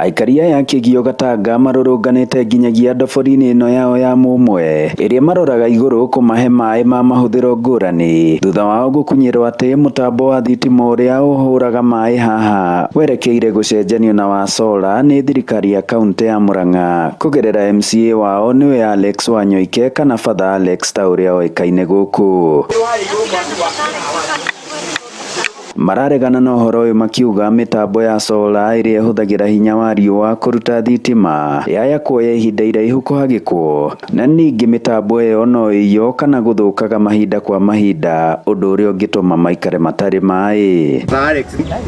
Aikari aya a Kĩgio Gatanga marũrũnganĩte nginyagia ndobori-inĩ ĩno yao ya mũmwe ĩrĩa maroraga igũrũ kũmahe maĩ ma mahũthĩro ngũrani thutha wao gũkunyĩrwo atĩ mũtambo wa thitima ũrĩa ũhũraga maĩ haha werekeire gũcenjanio na wa sola nĩ thirikari ya kaunti ya Murang'a kũgerera MCA wao nĩwe Alex Wanyoike kana Father Alex ta ũrĩa oĩkaine gũkũ. Mararegana na ũhoro ũyũ makiuga mĩtambo ya sola ĩrĩa ĩhũthagĩra hinya wa riũa kũruta thitima yaya kuoya ihinda iraihu kũhagĩkwo na ningĩ mĩtambo ĩyo no ĩiywo kana gũthũkaga mahinda kwa mahinda ũndũ ũrĩa ũngĩtũma maikare matarĩ maĩ. Alex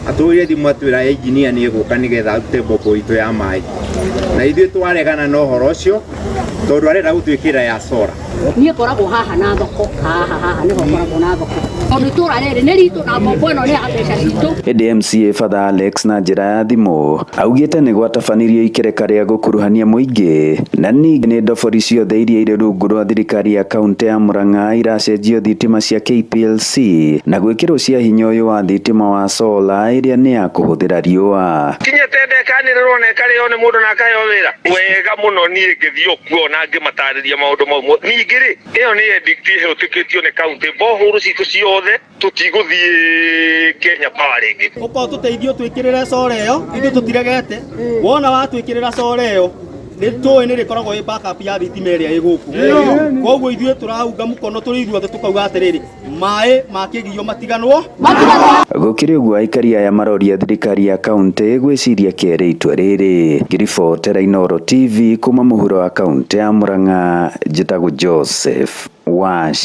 atũhũrire thimũ atwĩra engineer nĩ egũka nĩgetha arute mbombo itũ ya maĩ, na ithuĩ twaregana na ũhoro ũcio tondũ arenda gũtwĩkĩra ya solar. Niĩ ngoragwo haha na thoko, haha haha nĩho ngoragwo na thoko, tondũ itũra rĩrĩ nĩ ritũ na mbombo ĩno nĩ ya mbeca citũ. Ĩndĩ MCA Father Alex na njĩra ya thimũ augĩte nĩ gwatabanirio ikereka rĩa gũkuruhania mũingĩ na ningĩ nĩ ndobori ciothe iria irĩ rungu rwa thirikari ya kaunti ya Murang'a iracenjio thitima cia KPLC na gwĩkĩrwo cia hinya ũyũ wa thitima wa sola ĩrĩa nĩ ya kũhũthĩra riũa. Kinyĩte ndekanĩrĩrwo na ĩkarĩo nĩ mũndũ na akaheo wĩra wega mũno. Niĩ ngĩthiĩ kuo na ngĩmatarĩria maũndũ mau. Ningĩ rĩ, ĩyo nĩ edict ĩhĩtũkĩtio nĩ kaunti, borehole citũ ciothe tũtigũthiĩ Kenya Power rĩngĩ. Ũkorwo tũteithio twĩkĩrĩre solar ĩyo, ithuĩ tũtiregete. Wona watwĩkĩrĩra solar ĩyo, nĩ tũĩ nĩ rĩkoragwo ĩ backup ya thitima ĩrĩa ĩ gũkũ. Koguo ithuĩ tũraunga mũkono tũrĩ ithuothe, tũkauga atĩrĩrĩ, maĩ ma Kĩgio matiganwo. Gũkĩrĩ ũguo, aikari aya maroria thirikari ya kaunti gwĩciria kerĩ itua rĩrĩ. Ngĩribotera Inooro TV kuma mũhuro wa kaunti ya Murang'a, njĩtagwo Joseph Wash.